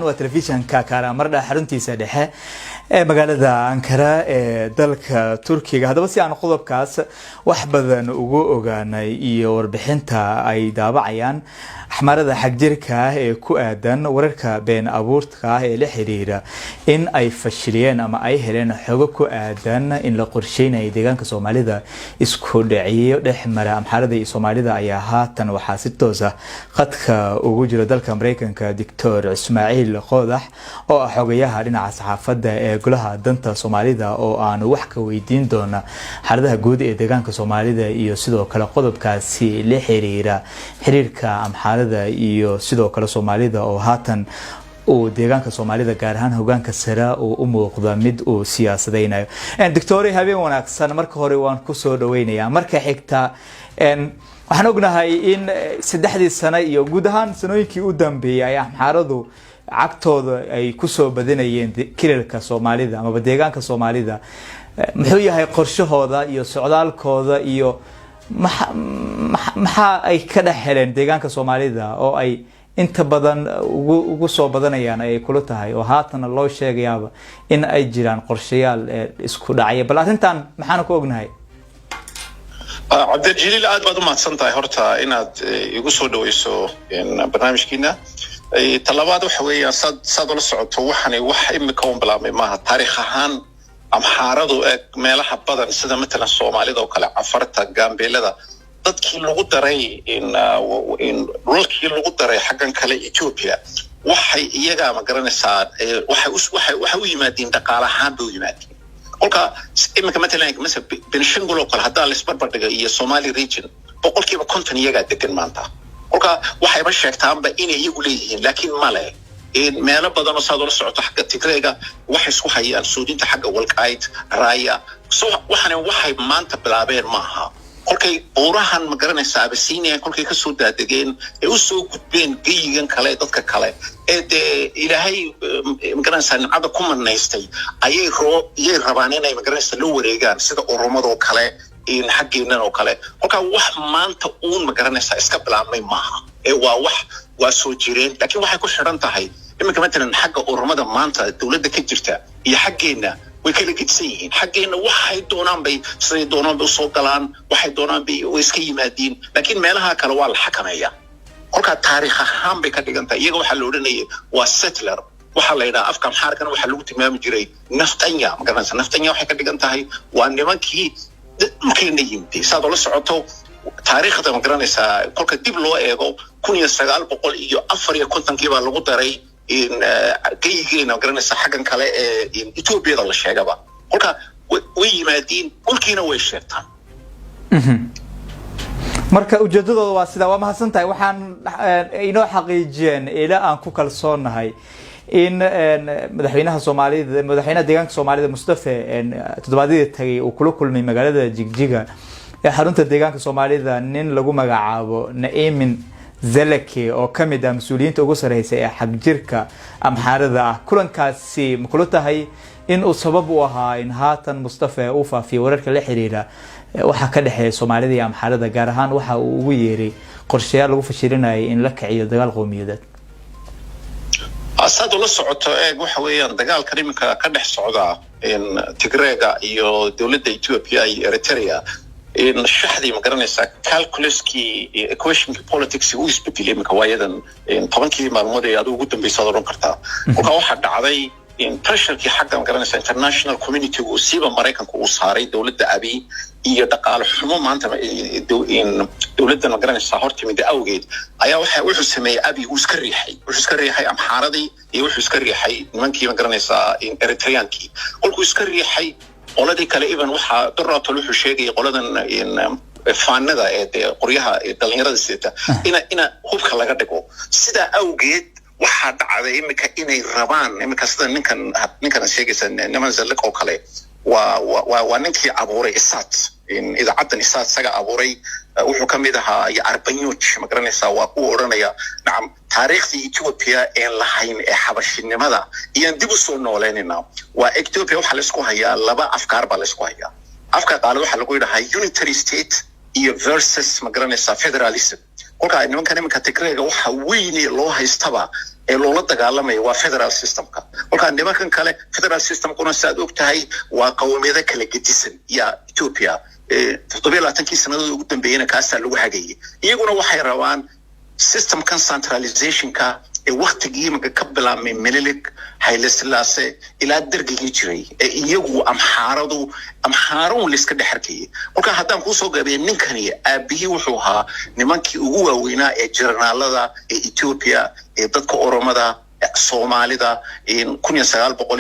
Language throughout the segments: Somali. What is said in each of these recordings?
Waa telefishanka Kaaramardha, xaruntiisa dhexe ee magaalada Ankara ee dalka Turkiga. Haddaba, si aan qodobkaas wax badan ugu ogaanay iyo warbixinta ay daabacayaan Axmaarada xagjirka ah ee ku aadan wararka been abuurka ah ee la xiriira in ay fashiliyeen ama ay heleen xogo ku aadan in la qorsheynayo deegaanka Soomaalida isku dhiciyo dhex mara Amxaarada iyo Soomaalida, ayaa haatan waxaa si toos ah khadka ugu jira dalka Mareykanka Doctor Ismaaciil Qoodax, oo ah xogayaha dhinaca saxaafadda ee Golaha Danta Soomaalida, oo aanu wax ka weydiin doona xaaladaha guud ee deegaanka Soomaalida iyo sidoo kale qodobkaasi la xiriira xiriirka Amxaarada iyo sidoo kale Soomaalida, oo haatan uu deegaanka Soomaalida, gaar ahaan hogaanka sare, uu u muuqda mid uu siyaasadeynayo. Doctor, habeen wanaagsan. Marka hore waan kusoo dhaweynayaa. Marka xigta, waxaan ognahay in 3dii sano iyo guud ahaan sanooyinkii u dambeeyay ay Amxaaradu cagtooda ay kusoo badinayeen kililka Soomaalida amaba deegaanka Soomaalida. Muxuu yahay qorshahooda iyo socdaalkooda, iyo maxaa ay ka dhex heleen deegaanka Soomaalida oo ay inta badan ugu soo badanayaan ay kula tahay, oo haatana loo sheegayaaba in ay jiraan qorshayaal isku dhacaya? Bal arrintan maxaana ku ognahay? Cabdijaliil, aad baad u mahadsan tahay horta inaad igu soo dhaweyso barnaamijkiina. Talabaad waxa weeyaan, saad ula socoto, waxani wax imika un bilaabmay maaha. Taariikh ahaan Amxaaradu eeg meelaha badan, sida matalan Soomaalida oo kale, Cafarta, Gaambeelada, dadkii lagu daray, dhulalkii lagu daray xaggan kale Ethiopia, waxay iyagaa, ma garanaysaa, waxay u yimaadiin dhaqaale ahaan bay u yimaadiin. Kolka iminka matalan masala Benishangul oo kale haddaa laisbarbar dhiga iyo Somali Region, 50% iyagaa degan maanta. Kolka waxayba sheegtaanba inay iyagu leeyihiin, laakiin male. Meelo badan oo saad ula socoto xagga Tigreega waxay isku hayaan suudinta xagga Walqayt, Raya. So waxani waxay maanta bilaabeen maaha. Kolkay buurahan, ma garanaysaa, Abasinia kolkay kasoo daadegeen ee usoo gudbeen geyigan kale, dadka kale ee dee Ilaahay, ma garanaysaa, nimcada ku manaystay ayay roo iyay rabaan inay, ma garanaysaa, la wareegaan, sida Oromadoo kale, xaggeennan oo kale. Kolkaa wax maanta uun, ma garanaysaa, iska bilaabmay maaha ee waa wax waa soo jireen. Laakiin waxay ku xidhan tahay iminka matalan xagga Oromada maanta dowladda ka jirta iyo xaggeenna way kala gedisan yihiin. Xaggeenna waxay doonaan bay, siday doonaan bay usoo galaan, waxay doonaan bay way iska yimaadiin, laakiin meelaha kale waa la xakameeya. Kolkaa taariikh ahaan bay ka dhigan tahay. Iyaga waxaa la odhanayay waa settler. Waxaa la yidhaha afka Amxaarkana waxaa lagu tilmaami jiray ነፍጠኛ. Ma garanaysa, ነፍጠኛ waxay ka dhigan tahay waa nimankii dhulkeena yimid. Saad ula socoto taariikhda, ma garanaysaa, kolka dib loo eego 1954kii baa lagu daray geyigeena, ma garanaysaa, xaggan kale ee Etoobiyada la sheegaba. Kolka way yimaadiin, dhulkiina way sheegtaan. Marka ujeedadooda waa sidaa. Waa mahadsan tahay. Waxaan inoo xaqiijiyeen ila aan ku kalsoonnahay in madaxweynaha Soomaalida, madaxweynaha deegaanka Soomaalida Mustafe, toddobaadyadii tagay uu kula kulmay magaalada Jigjiga ee xarunta deegaanka Soomaalida nin lagu magacaabo Naimin Zeleke, oo ka mid ah mas-uuliyiinta ugu sareysa ee xagjirka Amxaarada ah. Kulankaasi ma kula tahay in uu sabab u ahaa in haatan Mustafe uu faafiyo wararka la xiriira waxa ka dhexeeya Soomaalida iyo Amxaarada, gaar ahaan waxa uu ugu yeeray qorshayaal lagu fashilinayay in la kiciyo dagaal qowmiyadeed? Saad ula socoto, eeg, waxa weeyaan dagaalkan iminka ka dhex socda Tigreega iyo dowladda Ethiopia iyo Eritrea, shaxdii, ma garanaysaa, calculuskii, equationkii politics uu isbedelay iminka waayadan 10kii maalmood ee adigu ugu dambaysaad odhan kartaa. Kolkaa waxaa dhacday pressurekii xagga, ma garanaysaa, international communitygu, siiba Maraykanku uu saaray dowladda Abiy, iyo dhaqaale xumo maanta dowladdan, ma garanaysaa, hortimida awgeed ayaa waxa wuxuu sameeyey Abiy, uu iska riixay, wuxuu iska riixay Amxaaradii iyo wuxuu iska riixay nimankii, ma garanaysaa, Eritreankii. Kolkuu iska riixay qoladii kale, even waxaa Doratol wuxuu sheegayay qoladan faanada ee dee qoryaha dhalinyarada sidata ina hubka laga dhigo. Sidaa awgeed waxaa dhacday iminka inay rabaan iminka sida ninkan sheegaysa, niman Zalek oo kale, waa ninkii abuuray Isat, idaacaddan Isat isaga abuuray. Wuxuu ka mid ahaa iyo Arbanyuj, ma garanaysaa, waa kuwa odhanaya nacam taariikhdii Ethiopia een lahayn ee xabashinimada iyaan dib usoo nooleynayna. Waa Ethiopia waxaa laysku hayaa, laba afkaar baa laysku hayaa. Afka qaale waxaa lagu yidhahaa unitary state iyo versus, ma garanaysaa, federalism. Kolka nimankan iminka Tigreega waxa weyne loo haystaba Ee loola dagaalamaya waa federal systemka. Kolkaa nimankan kale, federal systemkuna, saad og tahay, waa qowmiyado kala gedisan ya Ethiopia. 27kii sannadood ugu dambeeyena kaasaa lagu hagayay. Iyaguna waxay rabaan systemkan centralizationka ee waktigii imanka ka bilaabmay Minilik, Haile Sillaase ilaa Dergigii jiray, ee iyagu Amxaaradu, Amxaarun layska dhex arkayay. Kolkaa haddaan kuusoo gaabaya, ninkani aabihii wuxuu ahaa nimankii ugu waaweynaa ee jeneraalada ee Ethiopia, ee dadka Oromada, Soomaalida,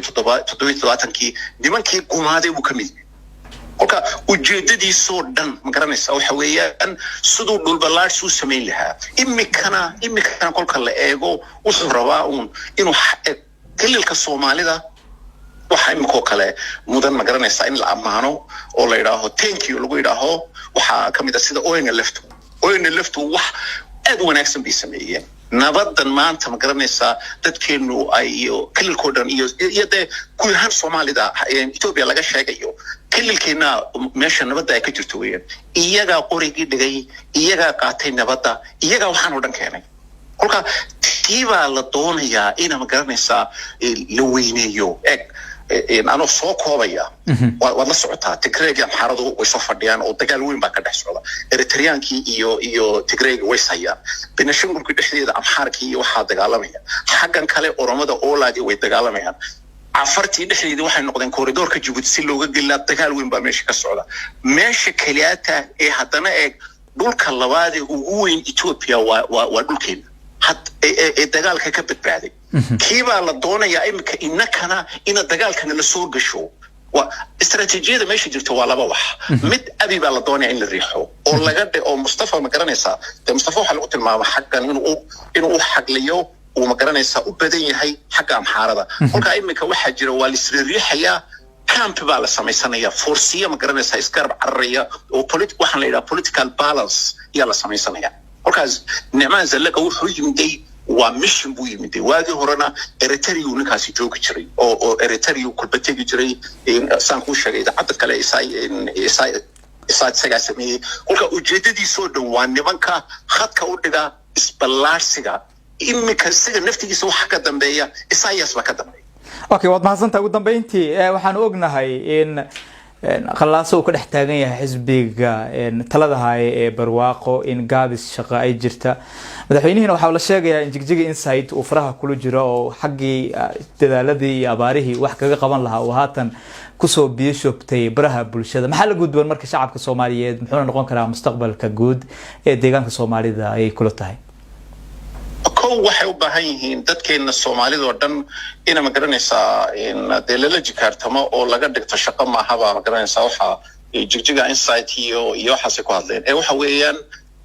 1977kii nimankii gumaaday buu ka mid yahay. Kolka ujeedadiisoo dhan, ma garanaysa, waxa weeyaan siduu dhulballaadhsi u samayn lahaa. Imikana kolka la eego, wuxuu rabaa uun inuu kililka Soomaalida. Waxa iminkoo kale mudan, ma garanaysaa, in la ammaano oo la yidhaaho thank you lagu yidhaaho, waxaa ka mid a sida ONLF-tu. ONLF-tu wax aad u wanaagsan bay sameeyeen. Nabadan maanta, ma garanaysaa, dadkeenu ay iyo kililkoo dhan iyo dee guud ahaan Soomaalida Ethiopia laga sheegayo, kililkeena meesha nabadda ay ka jirto weeyaan. Iyagaa qorigii dhigay, iyagaa qaatay nabadda, iyagaa waxaan oo dhan keenay. Kolka tii baa la doonayaa ina, ma garanaysaa, la weyneeyo. Eg, anoo soo koobaya, waad la socotaa, Tigreegi, Amxaaradu way soo fadhiyaan oo dagaal weyn baa ka dhex socda. Eritreankii iyo Tigreegi way sayaan. Benishangulkii dhexdeeda Amxaarkii iyo waxaa dagaalamaya. Xaggan kale Oromada Oolaagii way dagaalamayaan. Cafartii dhexdeedii waxay noqdeen corridorka Jabuuti si looga gelilaa, dagaal weyn baa meesha ka socda. Meesha keliyaata ee haddana, eeg, dhulka labaad ee ugu weyn Ethiopia waa dhulkeena had ee dagaalka ka badbaaday. Kii baa la doonayaa iminka inakana ina dagaalkana la soo gasho. Waa istaraatiijiyada meesha jirta. Waa laba wax: mid, Abi baa la doonaya in la riixo oo laga dhe oo Mustafa, ma garanaysaa, dee Mustafa waxaa lagu tilmaama xaggan inuu u xagliyo, uu, ma garanaysaa, u badan yahay xagga Amxaarada. Kolkaa iminka waxaa jira waa laisriixayaa, camp baa la samaysanaya, forsiya, ma garanaysaa, isgarab cararaya oo waxaan la yidhaha political balance ayaa la samaysanaya. Kolkaas Nicmaan Zallaqa wuxuu yimiday waa mission buu yimiday. Waagii horena Eritrea ninkaasi joogi jiray oo Eritrea kulba tegi jiray. Saan kuu sheegay, idaacadda kale isaa isagaa sameeyey. Kolka ujeedadiisoo dhan waa nimanka khadka u dhiga isballaarsiga. Iminka isaga naftigiisa waxa ka dambeeya Isayas baa ka dambeeya. Okay, waad mahadsantaha. Ugu dambeyntii, waxaanu ognahay in khallaaso uu ka dhex taagan yahay xisbiga talada haaye ee Barwaaqo, in gaabis shaqo ay jirta. Madaxweynihiina waxaa la sheegayaa in Jigjiga Insight uu faraha kula jiro oo xaggii dadaaladii iyo abaarihii wax kaga qaban lahaa uu haatan kusoo biyo shubtay baraha bulshada. Maxaa la gudboon marka shacabka Soomaaliyeed? Muxuuna noqon karaa mustaqbalka guud ee deegaanka Soomaalida ayay kula tahay? Kow, waxay u baahan yihiin dadkeena Soomaalida oo dhan ina, ma garanaysaa, in dee lala jikaartamo oo laga dhigto shaqo maahaba, ma garanaysaa, waxa Jigjiga Insight iyo waxaasay ku hadleen ee waxa weeyaan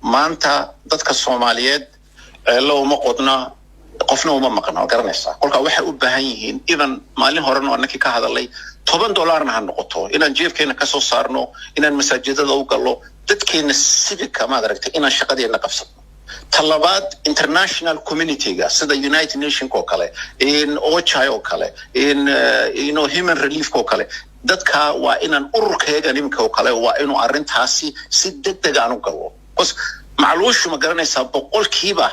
maanta dadka Soomaaliyeed ceello uma qodna, qofna uma maqna, ma garanaysaa. Kolkaa waxay u baahan yihiin, even maalin horena oo ninkii ka hadalay, $10na ha noqoto, inaan jeebkeena kasoo saarno, inaan masaajidada u gallo, dadkeena civicka, maad aragtay, inaan shaqadeena qabsano. Talabaad, international communityga sida United Nationka oo kale, in OCHA oo kale, in human reliefka oo kale, dadka waa inaan ururkayagan iminka oo kale waa inuu arrintaasi si degdeg aan u galo, because macluushu, ma garanaysaa, boqolkiiba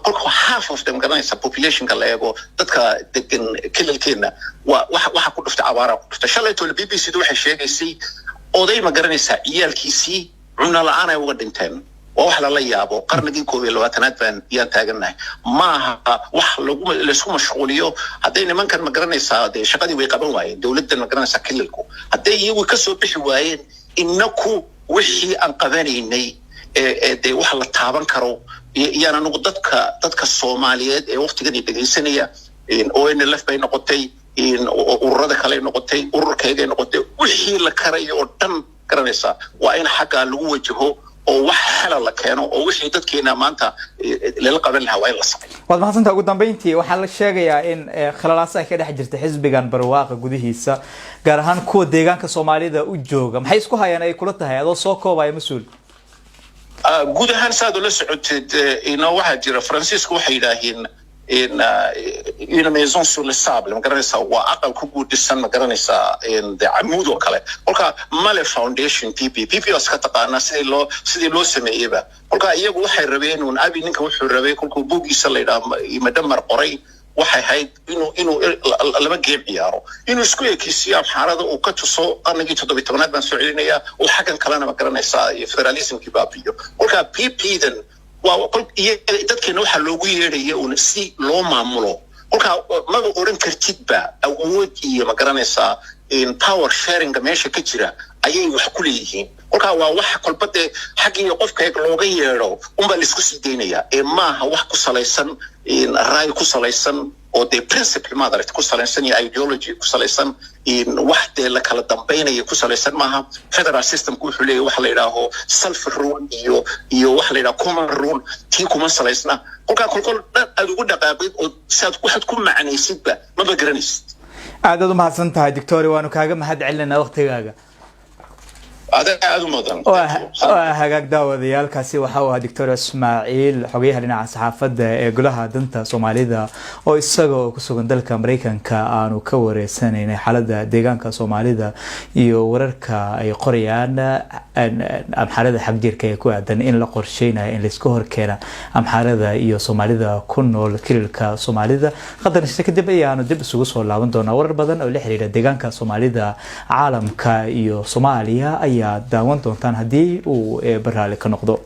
kolka half of them, garanaysaa, populationka la eego dadka degan kililkeena, waa waxa ku dhuftay abaaraa ku dhuftay. Shalay tole BBC da waxay sheegaysay oday, ma garanaysaa, ciyaalkiisii cuno la-aan ay uga dhinteen. Waa wax lala yaabo. Qarnigii 21aad baan yaan taagannahay. Maaha wax lagu laysku mashquuliyo. Hadday nimankan, ma garanaysaa, dee shaqadii way qaban waayeen, dowladdan, ma garanaysaa, kililku hadday iyagu kasoo bixi waayeen, inaku wixii aan qabanaynay ee dee wax la taaban karo iyaan anigu dadka Soomaaliyeed ee waqtigan dhegaysanaya, ONLF bay noqotay, ururada kale noqotay, ururkaygay noqotay, wixii la karayo oo dhan, garanaysaa, waa in xaggaa lagu wajaho oo wax xela la keeno oo wixii dadkeena maanta lala qaban lahaa waa in la sameeyo. Waad mahadsantaha. Ugu dambeyntii, waxaa la sheegayaa in khalalaasa ay ka dhex jirta xisbigan Barwaaqa gudihiisa, gaar ahaan kuwa deegaanka Soomaalida u jooga. Maxay isku hayaan ay kula tahay, adoo soo koobaya, mas-uul? Guud ahaan, saad ula socotid, inoo waxaa jira Faransiisku waxay yidhaaheen une maison sur le sable, ma garanaysaa, waa aqal ku guudhisan, ma garanaysaa, de camuud oo kale. Kolka male foundation. PP waa iska taqaanaa sidii loo sameeyeyba. Kolka iyagu waxay rabeen un Abi, ninka wuxuu rabay kolkuu buuggiisa la yidhaha Madamar qoray, waxay ahayd inuu laba game ciyaaro, inuu isku ekeysiyo Amxaarada, uu ka tuso qarnigii 17aad baan soo celinayaa, uu xaggan kalena, ma garanaysaa, iyo federalismkii baabiyo. Kolka PP dan waa dadkeena waxaa loogu yeedhaya un si loo maamulo. Kolkaa maba odhan kartidba awood iyo, ma garanaysaa, power sharinga meesha ka jira ayay wax ku leeyihiin. Kolkaa waa wax kolba dee xaggii qofka looga yeedho unbaa laisku sii daynayaa, ee maaha wax ku salaysan raay, ku salaysan oo dee principle, maad aragta, ku salaysan iyo ideology ku salaysan, wax dee la kala dambaynaya ku salaysan maaha. Federal systemku wuxuu leeyahy waxa la yidhaaho self rule iyo waxa la yidhaha common rule. Tii kuma salaysna. Kolkaa kolkol dhan aad ugu dhaqaaqid oo siaad waxaad ku macnaysidba maba garanaysid. Aad aad u mahadsan tahay, doctor, waanu kaaga mahad celinaa waqtigaaga. Adaa aada u mudan. Waa hagaag, daawadayaalkaasi waxa uu ahaa Doctor Ismaaciil, xogayaha dhinaca saxaafadda ee Golaha Danta Soomaalida, oo isaga oo kusugan dalka Mareykanka aanu ka wareysanaynay xaaladda deegaanka Soomaalida iyo wararka ay qorayaan Amxaarada xagjirka ee ku aadan in la qorsheynayo in laisku horkeena Amxaarada iyo Soomaalida ku nool Kililka Soomaalida. Qadar kadib ayaanu dib isugu soo laaban doonaa. Warar badan oo la xiriira deegaanka Soomaalida, caalamka iyo Soomaaliya ayaa daawan doontaan haddii uu baraali ka noqdo.